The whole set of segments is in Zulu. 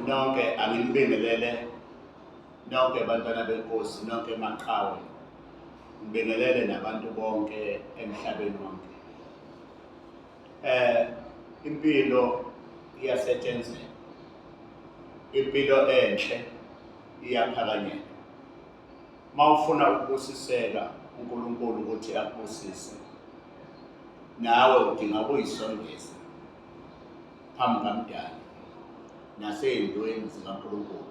Nonke anginibingelele nonke bantwana benkosi nonke maqhawe ngibingelele nabantu bonke emhlabeni wonke. Impilo iyasetshenzelwa. Impilo enhle iyaphakanyelwa. Uma ufuna ukubusiseka uNkulunkulu ukuthi akubusise nawe udinga ukuyisondeza phambi kaMdali nasey'ntweni zikaNkulunkulu.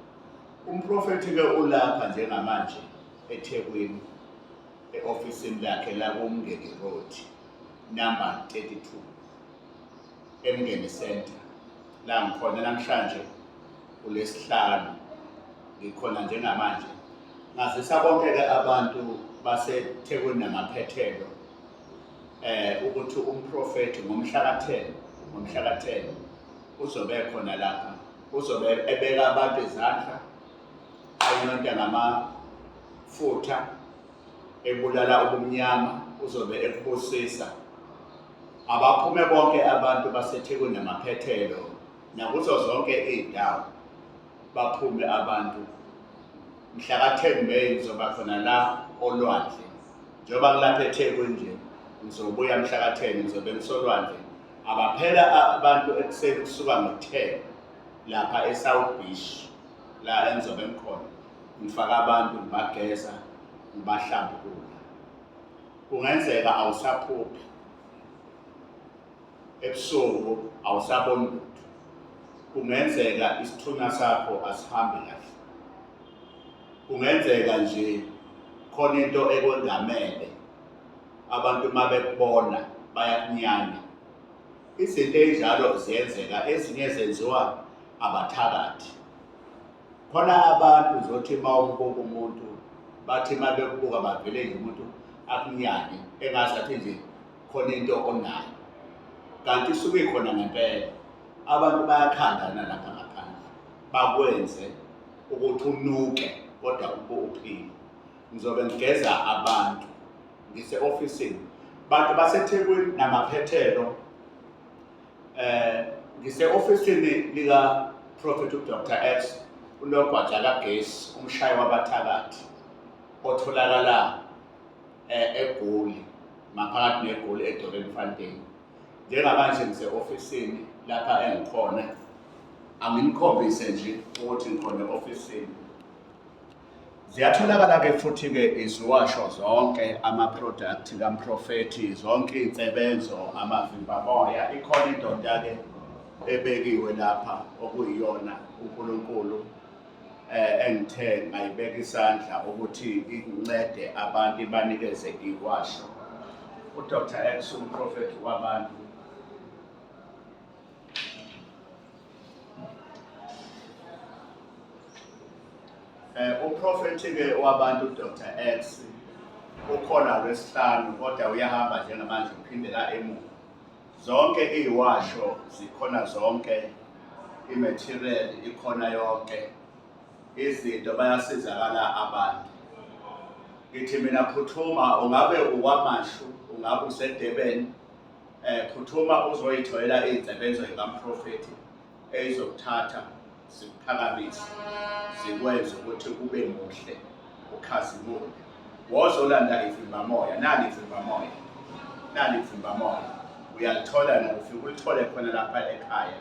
Umprofethi-ke ulapha njengamanje eThekwini e-ofisini lakhe lakuMngeni Road number 32 eMngeni Center la ngikhona namhlanje kulesihlanu ngikhona njengamanje ngazisa bonke-ke abantu baseThekwini namaphethelo ukuthi umprofethi ngomhla ka-10 ngomhla ka-10 uzobe khona lapha uzobe ebeka abantu izandla ayinonta ngamafutha ebulala ubumnyama uzobe ekubusisa abaphume bonke abantu baseThekwini namaphethelo nakuzo zonke iy'ndawo baphume abantu mhla ka-10 May ngizoba khona la olwandle njengoba ngilapha eThekwini nje ngizobuya mhla ka-10 ngizobe ngisolwandle abaphela abantu ekuseni kusuka ngo-10 lapha eSouth Beach la engizobe ngikhona ngifaka abantu ngibageza ngibahlambulula kungenzeka awusaphuphi ebusuku awusaboni lutho kungenzeka isithunywa sakho asihambi kahle kungenzeka nje khona into ekwengamele abantu uma bekubona bayakunyanya izinto ey'njalo ziyenzeka ezinye zenziwa abathakathi khona abantu uzothi uma umbuka umuntu bathi uma bekubuka bavele nje umuntu akunyanye engazathi nje khona into onayo kanti isuke ikhona ngempela abantu bayakhandana lapha ngaphandle bakwenze ukuthi unuke kodwa ube uphile ngizobe ngigeza abantu ngise-ofisini bantu baseThekwini namaphethelo ngise-ofisini lika Prophet uDr X unogwaja kagesi umshayi wabathakathi otholakala eGoli maphakathi neGoli eDorenfontein njengamanje ngise-ofisini lapha engikhona anginikhombise nje ukuthi ngikhona e-ofisini Ziyatholakala-ke futhi-ke iziwasho zonke ama-product kamprofethi zonke iy'nsebenzo amavimbamoya ikhona indoda-ke ebekiwe lapha okuyiyona uNkulunkulu engithe ngayibeka isandla ukuthi incede abantu ibanikeze iwasho uDr X umprofethi wabantu Uprofethi ke wabantu Dr X ukhona lwesihlanu kodwa uyahamba njengamanje uphindela emuva. Zonke iziwasho zikhona zonke i-material ikhona yonke izinto bayasizakala abantu. Ngithi mina phuthuma ungabe ukwaMashu ungabe useDurban phuthuma uzoyitholela iy'nsebenzo yikamprofethi eyizokuthatha zikuphakamise zikwenze ukuthi ube muhle ukhazimule wozolanda ivimbamoya nali ivimbamoya nali ivimbamoya uyalithola na ufike ulithole khona lapha ekhaya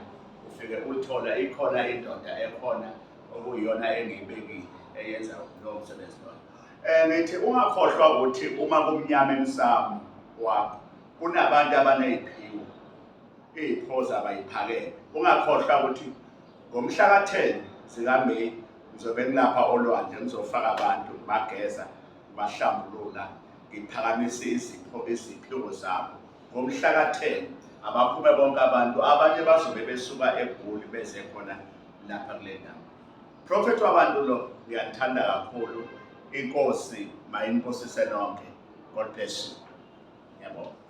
ufike ulithola ikhona indoda ekhona okuyiyona engiyibekile eyenza lowo msebenzi loyo ngithi ungakhohlwa ukuthi uma kumnyama emsamo wakho kunabantu abaney'phiwo iy'phoza abayiphakele ungakhohlwa ukuthi ngomhla ka-10 zikaMeyi ngizobe ngilapha olwandle ngizofaka abantu ngibageza ngibahlambulula ngiphakamisa izipho iziphiwo zabo ngomhla ka-10 abaphume bonke abantu abanye bazobe besuka eGoli beze khona lapha kule ndawo Prophet wabantu lo ngiyanithanda kakhulu inkosi mayinibusise nonke God bless you ngiyabonga.